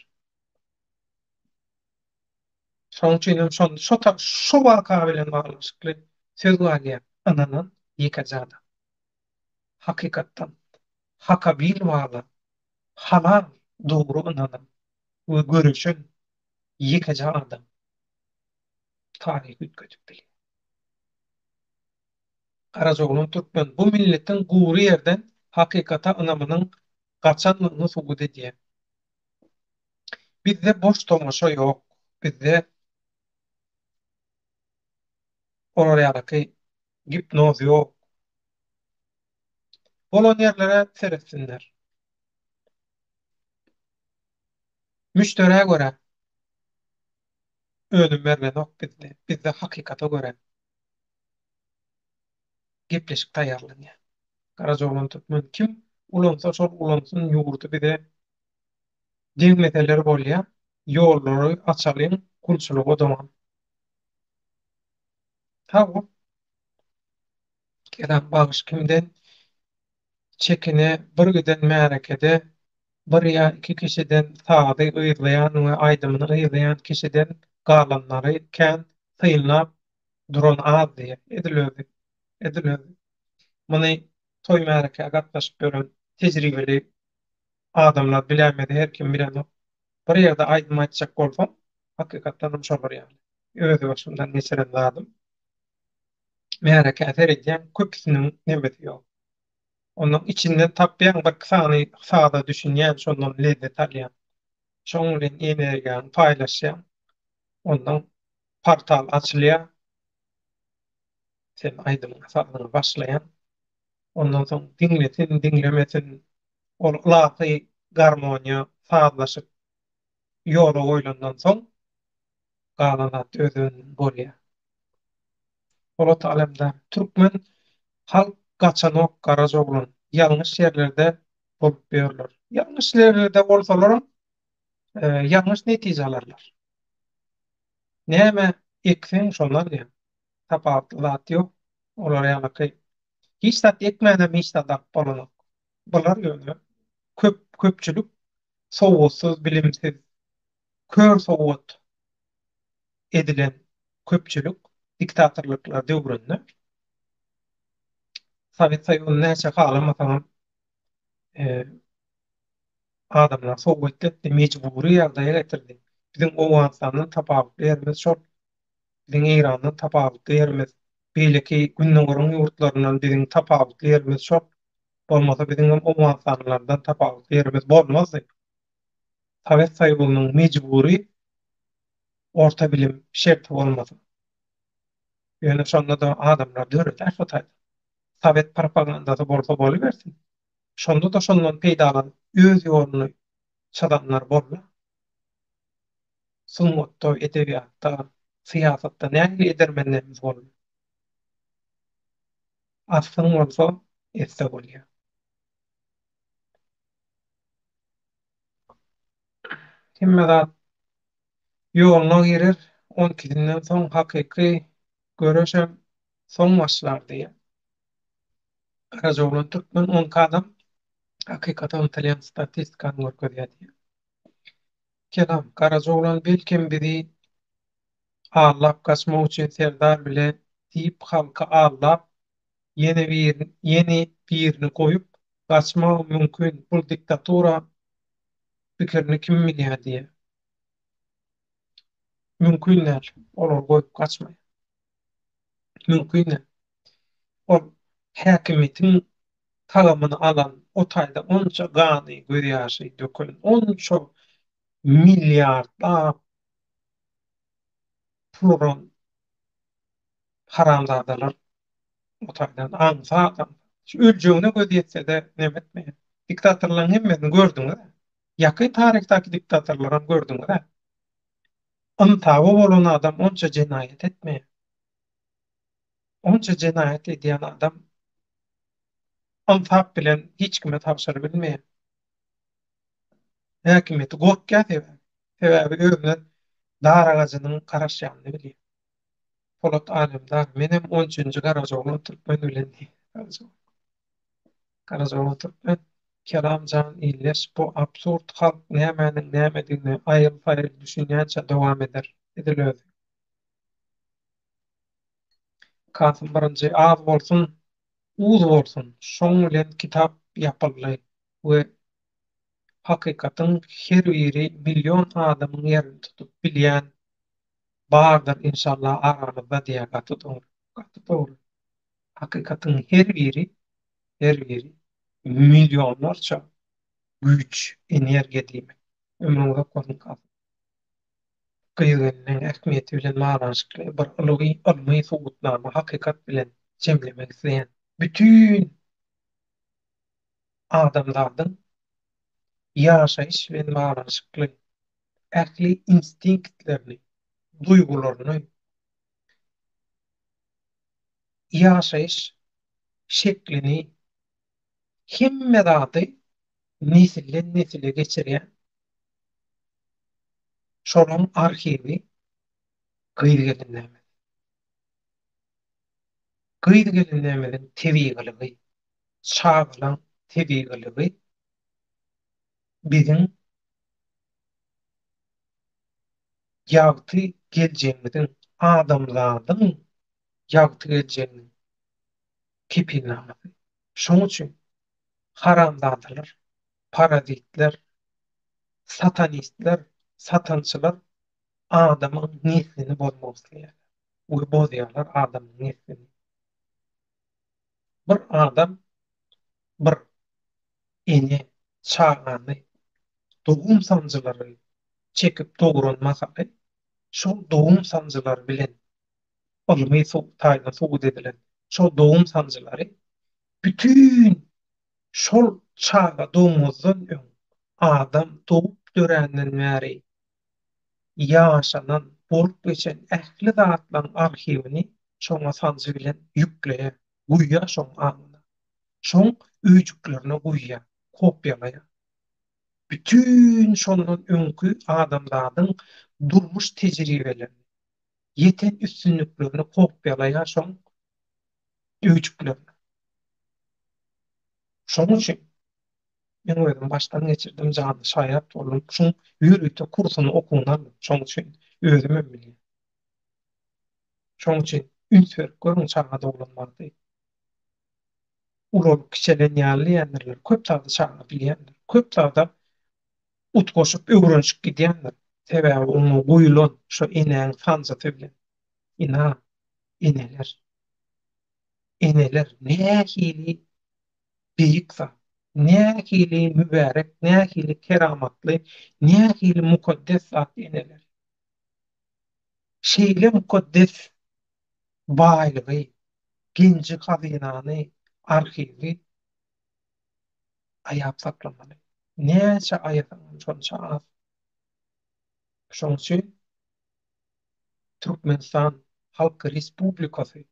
Şonuň üçin hem şony şo şo waka bilen baglanyşykly söz galýar, ynanan ýekeje adam. Hakykatdan Haka bil baglan, halal dogry ynanan we göreşen ýekeje adam. Taryhy üýtgedip bilýär. Garajaoglan türkmen bu milletiň gury ýerden hakykata ynamynyň gaçanlygyny subut edýär. Bizde boş tomaşa ýok. Bizde olar ýalyky gipnoz ýok. Bolan ýerlere seretsinler. Müşderä görä önüm berlenok bizde. Bizde hakykata görä gepleşik taýýarlanýar. Garajaoglan Türkmen kim ulansa şol ulansyn ýurdy bize degmeseler bolýa ýollary açalyň gulçulyga dowam. Sag bol. Kelam bagyş kimden çekine bir giden märekede bir ýa iki kişiden sazy yzlaýan we aýdymyny yzlaýan kişiden galanlary kän synlap duran az diýýär. Edil özi. Edil özi. Muny toý-märekä gatnaşyp ýören tejribeli adamlar biläýmese her kim bilenok. Bir ýerde aýdym aýtjak bolsaň, hakykatdanam şolar ýaly. Öz başymdan geçiren zadym. Märekä seredýäň, köpüsiniň nemesi ýok. Ondan içinden tapýaň birki sany saza düşünýän, şondan lezzet alýaň. Şoň bilen energiýaňy paýlaşýaň. Ondan portal açylýar. Sen aýdymyňa sazyňa başlaýaň. Ondan soň diňlesin, diňlemesin, ol ylahy garmoniýa, sazlaşyk ýola goýlandan soň galan zat öz-özünden bolýar. Polat Alemdar, Türkmen halk gaçanok garaja oglan, ýalňyş ýerlerde bolup ýörler. Ýalňyş ýerlerde bolsalaram ýalňyş netije alarlar. Näme ekseň şony alýaň. Tapawutly zat ýok. Olar ýalyky hiç zat ekmänem hiç zat alyp bolanok. Bular ýöne köp köpçülik sowatsyz, bilimsiz, kör sowat edilen köpçülik diktatorlyklar döwründe Sowet Soýuzyny näçe halamasaňam adamlar sowet etdi, mejbury ýagdaýa getirdi. Biziň Owganystandan tapawutly ýerimiz şol. Biziň Eýrandan tapawutly ýerimiz, beýleki Gündogaryň ýurtlaryndan biziň tapawutly ýerimiz şol. Bolmasa biziňem owganystanlylardan tapawutly ýerimiz bolmazdy. Sowet Soýuzynyň mejbury orta bilim şerti bolmasa. Ýöne şonda-da adamlar döredi şo taýda. Sowet propagandasy bolsa bolubersin. Şonda-da şondan peýdalanyp öz ýoluny çyzanlar boldy. Sungatda, edebiýatda, syýasatda nähili edermenlerimiz boldy. Aslyň bolsa etse bolýar. Hemme zat ýoluna girer, on ikisinden soň hakyky göreşem soň başlar diýýär. Garajaoglan Türkmen 12 adam hakykata ymtylýan statistikany görkezýär diýýär. Kelam, Garajaoglan belkem bizi aldap gaçmak üçin Serdar bile diýip halky aldap ýene bir ýene birini goýup gaçmagam mümkin bul diktatura pikirini kim bilýär diýýär. Mümkin däl olar goýup gaçmaýar. Mümkin däl. Ol häkimiýetiň tagamyny alan, o taýda onça gany, gözýaşy döken, onça milliardlap pul uran haramzadalar o taýdan aňsat-aňsat, şu öljegine gözi ýetse-de neme etmeýär. Diktatorlaryň hemmesini gördüňiz-ä. Ýakyn taryhdaky diktatorlaram gördüňiz-ä. Ynsaby bolan adam onça jenaýat etmeýär. Onça jenaýat edýän adam ynsap bilen hiç kime tabşyrybilmeýär. Häkimiýeti gorkýar sebäbi. Sebäbi özüne dar agajynyň garaşýanyny bilýär. Polat Alemdar, menem on üçünji Garajaoglan türkmen bilen diýýär. Garajaoglan türkmen, Kelam jan illeş, bu absurd halk nämäniň nämedigine aýyl-saýyl düşünýänçä dowam eder. Edil özi. Kasym birinji az bolsun, uz bolsun, şoň bilen kitap ýapyldy we hakykatyň her biri million adamyň ýerini tutup bilýän Bardyr inşallah aramyzda diýýär gaty dogry. Gaty dogry. Hakykatyň her biri her biri millionlarça güýç, energiýa diýmek. Ömrüň uzak bolsun Kasym. Gyz-gelniň ähmiýeti bilen baglanyşykly bir ylmy ylmy subutnama hakykat bilen jemlemek isleýän. Bütin adamzadyň ýaşaýyş bilen baglanyşykly ähli instinktlerini, duýgularyny, ýaşaýyş şeklini, hemme zady nesilden-nesile geçirýän şolaň arhiwi gyz-gelinlerimiz. Gyz-gelinlerimiziň tebigylygy, çagalaň tebigylygy biziň ýagty geljegimiziň, adamzadyň ýagty geljeginiň kepilnamasy. Şoň üçin haramzadalar, parazitler, satanistler, satançylar adamyň neslini bozmak isleýärler we bozýarlar adamyň neslini. Bir adam bir ene çagany dogum sanjylary çekip dogran mahaly şol dogum sanjylary bilen ylmy taýdan subut edilen şol dogum sanjylary bütin şol çaga dogmazdan öň adam dogup döränden bäri ýaşanan, bolup geçen ähli zatlaryň arhiwini şoňa sanjy bilen ýükleýär, guýýar şoň aňyna. Şoň öýjüklerine guýýar, kopýalaýar. Bütin şondan öňki adamzadyň durmuş tejribelerini, ýeten üstünliklerini kopýalaýar şoň öýjüklerine. Şoň üçin men özüm başdan geçirdim, janly şaýat boldum. Şuň ýörite kursuny, okuwyny aldym. Şoň üçin özümem bilýän. Şoň üçin üns berip görüň çaga doglan wagty. Ulalyp kiçelen ýaly diýýändirler. Köp zady çaga bilýändir. Köp zada utgaşyp öwrenişip gidýändir. Sebäbi oňa guýulan şo enäň sanjysy bilen. Ynha, eneler. Eneler nähili beýik zat, nähili mübärek, nähili keramatly, nähili mukaddes zat eneler. Şeýle mukaddes baýlygy, genji-hazynany, arhiwi aýap saklamaly. Näçe aýasaňam şonça az. Şonuň üçin Türkmenistan Halk Respublikasy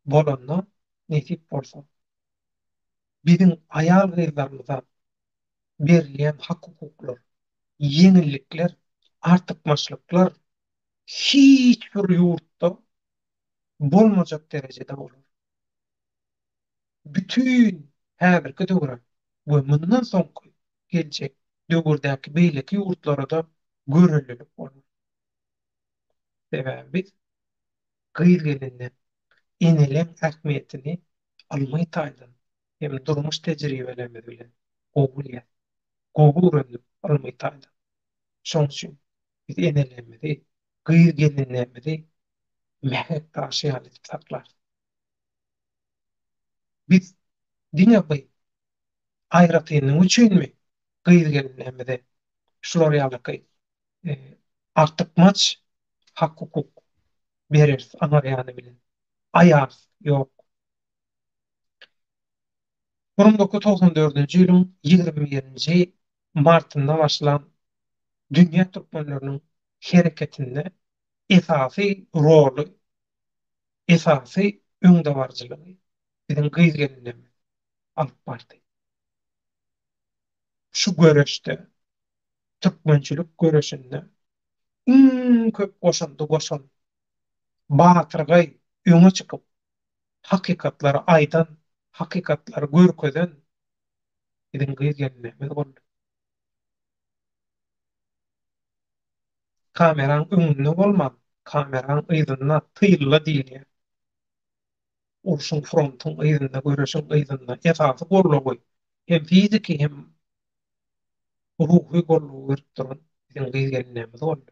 bolanda nesip bolsa biziň aýal-gyzlarymyza berilýän hak-hukuklar, ýeňillikler, artykmaçlyklar hiç bir ýurtda bolmajak derejede bolar. Bütin häzirki döwre we mundan soňky geljek döwürdäki beýleki ýurtlara-da görellilik bolar. Sebäbi biz gyz-gelinleň, eneleň ähmiýetini ylmy taýdan hem durmuş tejribelerimiz bilen gowy bilýäs. Gowy öwrendik ylmy taýdan. Şoň üçin biz enelerimizi, gyz-gelinlerimizi mähek daşy ýaly edip saklarys. Biz diňe bir aýratynlygy üçinmi gyz-gelinlerimize şular ýalyky artykmaç hak-hukuk bereris aňar ýany bilen? Aýarys, ýok. 1994-nji ýylyň 21-nji martynda başlan dünýä türkmenleriniň hereketinde esasy roly, esasy öňdebaryjylygy biziň gyz-gelinlerimiz alyp bardy. Şu göreşde, türkmençilik göreşinde iň köp goşandy goşan, batyrgaý öňe çykyp, hakykatlary aýdan, hakykatlary görkezen biziň gyz-gelinlerimiz boldy. Kameraň öňünde bolman, kameraň yzynda, tylda diýilýär. Urşuň, frontuň yzynda, göreşiň yzynda esasy goldawy hem fiziki, hem ruhy goldawy berip duran biziň gyz-gelinlerimiz boldy.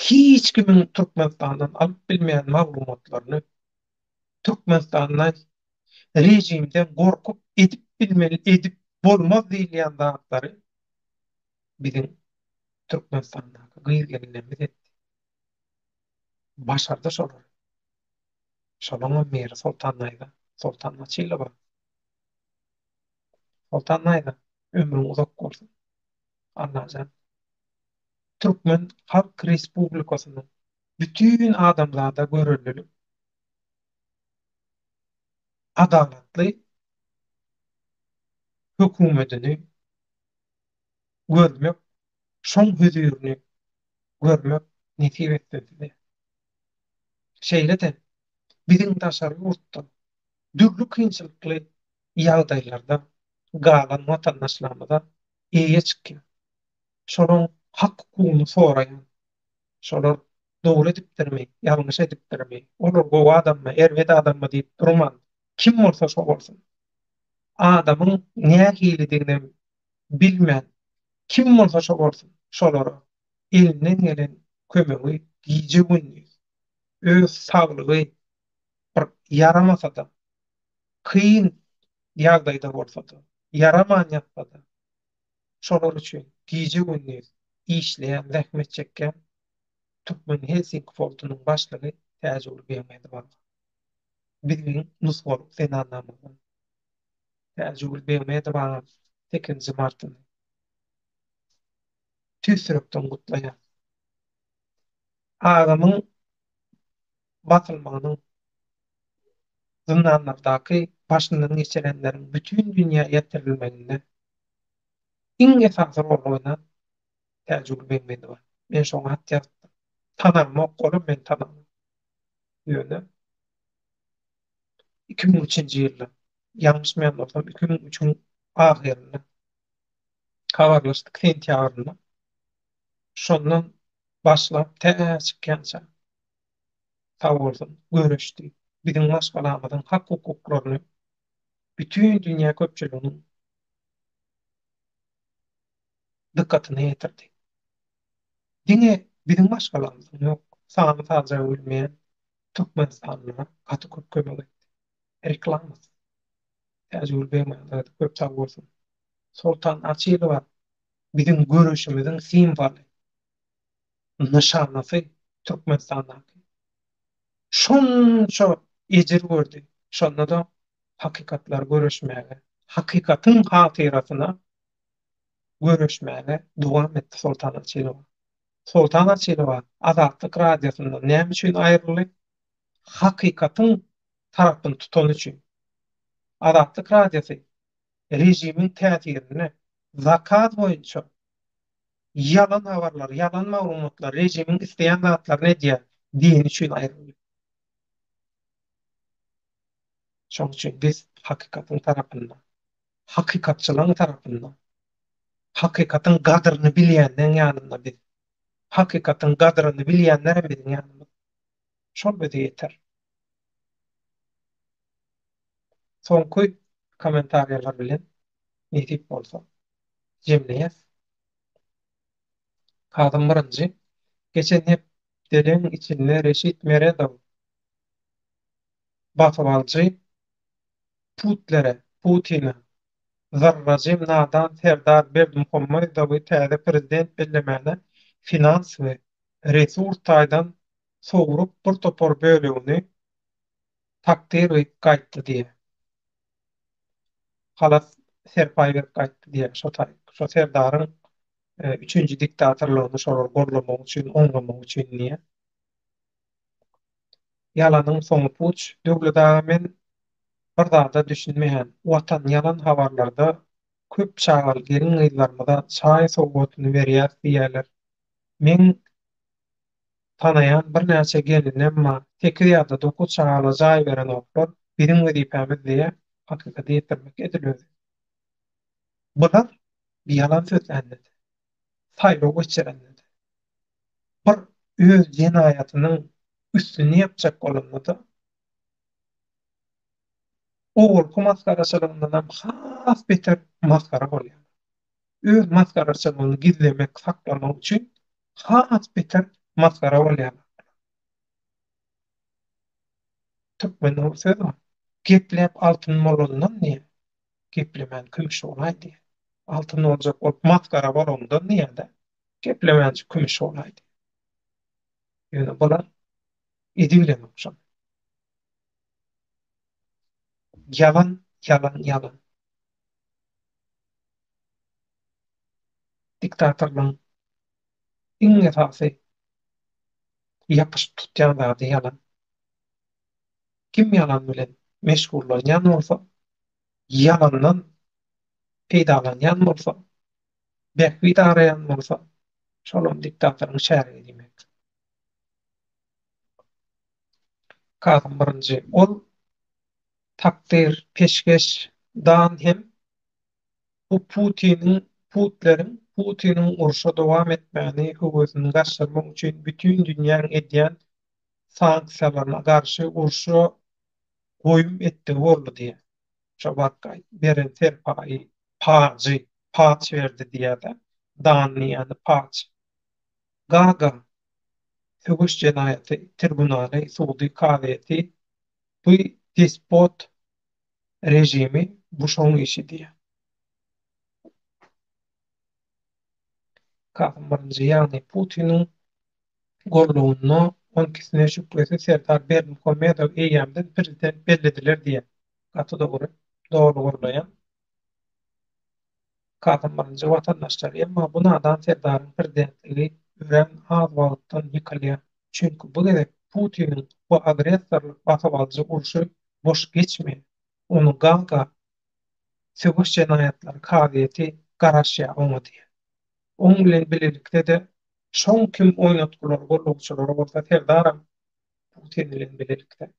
Hiç kimiň Türkmenistandan alyp bilmeýän maglumatlaryny Türkmenistanda režimden gorkup edip bilmeli, edip bolmaz diýilýän zatlary biziň Türkmenistandaky gyz-gelinlerimiz etdi. Başardy şolary. Şolaňam biri Soltan Naýza, Soltan Açylowa. Soltan Naýza, ömrüň uzak bolsun. Allajan Türkmen Halk Respublikasynyň bütin adamzada görellilik, adalatly hökümetini görmek, şoň hözirini görmek nesip etsin size. Şeýle-de biziň daşary ýurtda dürli kynçylykly ýagdaýlarda galan watandaşlarymyza eýe çykýan, şolaryň hak-hukugyny soraýan, şolar dogry edipdirmi, ýalňyş edipdirmi, olar gowy adammy, erbet adammy diýip durman, kim bolsa şo bolsun, adamyň nähilidiginem bilmän, kim bolsa şo bolsun, şolara elinden gelen kömegi gije-gündiz, öz saglygy bir ýaramasa-da, kyn ýagdaýda bolsa-da, ýaraman ýatsa-da, şolar üçin gije-gündiz işleýän, zähmet çekýän Türkmen Helsinki fondunyň başlygy Täjigül Begmedowa biziň nusgalyk zenanlarymyzdan. Täjigül Begmedowanyň sekizinji martyny tüýs ýürekden gutlaýan. Agamyň basylmagynyň zyndanlardaky başyndan geçirenleriň bütin dünýä ýetirilmeginde iň esasy roly oýnan Täjigül Begmedowa. Men şoňa hat ýazypdym. Tanamok, olam meni tanamok. Ýöne 2003-nji ýylda, ýalňyşmaýan bolsam, 2003-iň ahyrynda habarlaşdyk, sentýabrynda. Şondan başlap tä çykýança sag bolsun, göreşdi. Biziň maşgalamyzyň hak-hukuklaryny bütin dünýä köpçüliginiň dykgatyna ýetirdi. Diňe biziň maşgalamyzyň ýok, sany-sajagy bilmeýän türkmenistanlylara gaty köp kömek etdi. Reklamasy. Täjigül Begmämmedowa köp sag bolsun. Soltan Açylowa biziň göreşimiziň simwoly, nyşanasy Türkmenistandaky. Şonça ejir gördi, şonda-da hakykatlary göreşmäge, hakykatyň hatyrasyna göreşmäge dowam etdi Soltan Açylowa. Soltan Açylowa Azatlyk Radiosyndan näme üçin aýryldy? Hakykatyň tarapyny tutany üçin. Azatlyk Radiosy režimiň täsirinde zakaz boýunça ýalan habarlar, ýalan maglumatlar, režimiň isleýän zatlaryny edýär diýeni üçin aýryldy. Şonuň üçin biz hakykatyň tarapynda, hakykatçylaryň tarapynda, hakykatyň gadyryny bilýänleň ýanynda biz. Hakykatyň gadyryny bilýänlerem biziň ýanymyzda. Şol bize ýeter. Soňky kommentariýalar bilen nesip bolsa jemleýäs. Kazym birinji. Geçen hepdeleň içinde Reşit Meredow basybalyjy Putlere, Putine, zarrajym nadan Serdar Berdimuhamedowy täze prezident bellemäne finans we resurs taýdan sowrup bir topar bölegini takdyr gyýyp gaýtdy diýýär. Halas serpaý berip gaýtdy diýýär. Şo taý, şo Serdaryň üçünji diktatorlygyny şolar gollamak üçin, oňlamak üçin diýýär. Ýalanyň soňy puç. Döwlet aga men bir zada düşünmeýän. Watan ýalan habarlarda köp çagaly gelin-gyzlarymyza çaý sowgatyny berýäs diýýäler. Meň Tanaýan birnäçe gelinem bar. Sekiz ýa-da dokuz çagala jaý berenoklar. Biziň wezipämiz diýýä, hakykady ýetirmek edil özi. Bular ýalan sözlände-de, saýlaw geçirende-de, bir öz jenaýatynyň üstüni ýapjak bolanda-da, owalky masgaraçylygyndanam has beter masgara bolýarlar. Öz masgaraçylygyny gizlemek, saklamak üçin has beter Masgara bolýarlar. Türkmende bir söz bar. Gepläp altyn bolandan diýýär, geplemän kümüş bolaý diýýär. Altyn boljak bolup masgara bolandan diýýär-de, geplemänjik kümüş bolaý diýýär. Ýöne bular edibilenok şony. Ýalan, ýalan, ýalan. Diktatorlaryň iň esasy ýapyşyp tutýan zady ýalan. Kim ýalan bilen meşgullanýan bolsa, ýalandan peýdalanýan bolsa, bähbit araýan bolsa, şolam diktatoryň şärigi diýmek. Kasym birinji ol takdyr, peşgeş, dan hem bu Putiniň, Putleriň Putiniň urşa dowam etmäni höwesini gaçyrmak üçin bütin dünýäň edýän sanksiýalaryna garşy urşa goýum etdigi boldy diýýär. Şo wagt beren serpaýy, pajy, paç berdi diýýär-de. Dan diýýäni paç. Gaga söweş jenaýaty tribunaly, sudy, kazyýeti bu despot režimi bu şoň işi diýýär. Kasym birinji ýagny Putiniň gollugynda on ikisine şübhesiz Serdar Berdimuhamedow eýýämden prezident bellediler diýýär. Gaty dogry. Doly gollaýan. Kasym birinji watandaşlar emma bu nadan serdaryň prezidentligi örän az wagtdan ýykylýar. Çünki bu gezek Putiniň bu agressorlyk basybalyjy urşy boş geçmeýär. Ony Gaga söweş jenaýatlary kazyýeti garaşýar oňa diýýär. Oň bilen bilelikde-de şoň kim oýnatgylary gullukçylary bolsa serdaram Putin bilen bilelikde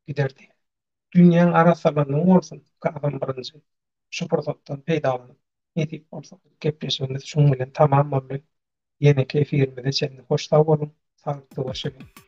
gider diýýär. Dünýäň arassalandygy bolsun Kasym birinji şu pursatdan peýdalanyp nesip bolsa. Gepleşigimiz şuň bilen tamam boldy. Ýeneki efirimize çenli hoş sag boluň, saglykda görşeliň.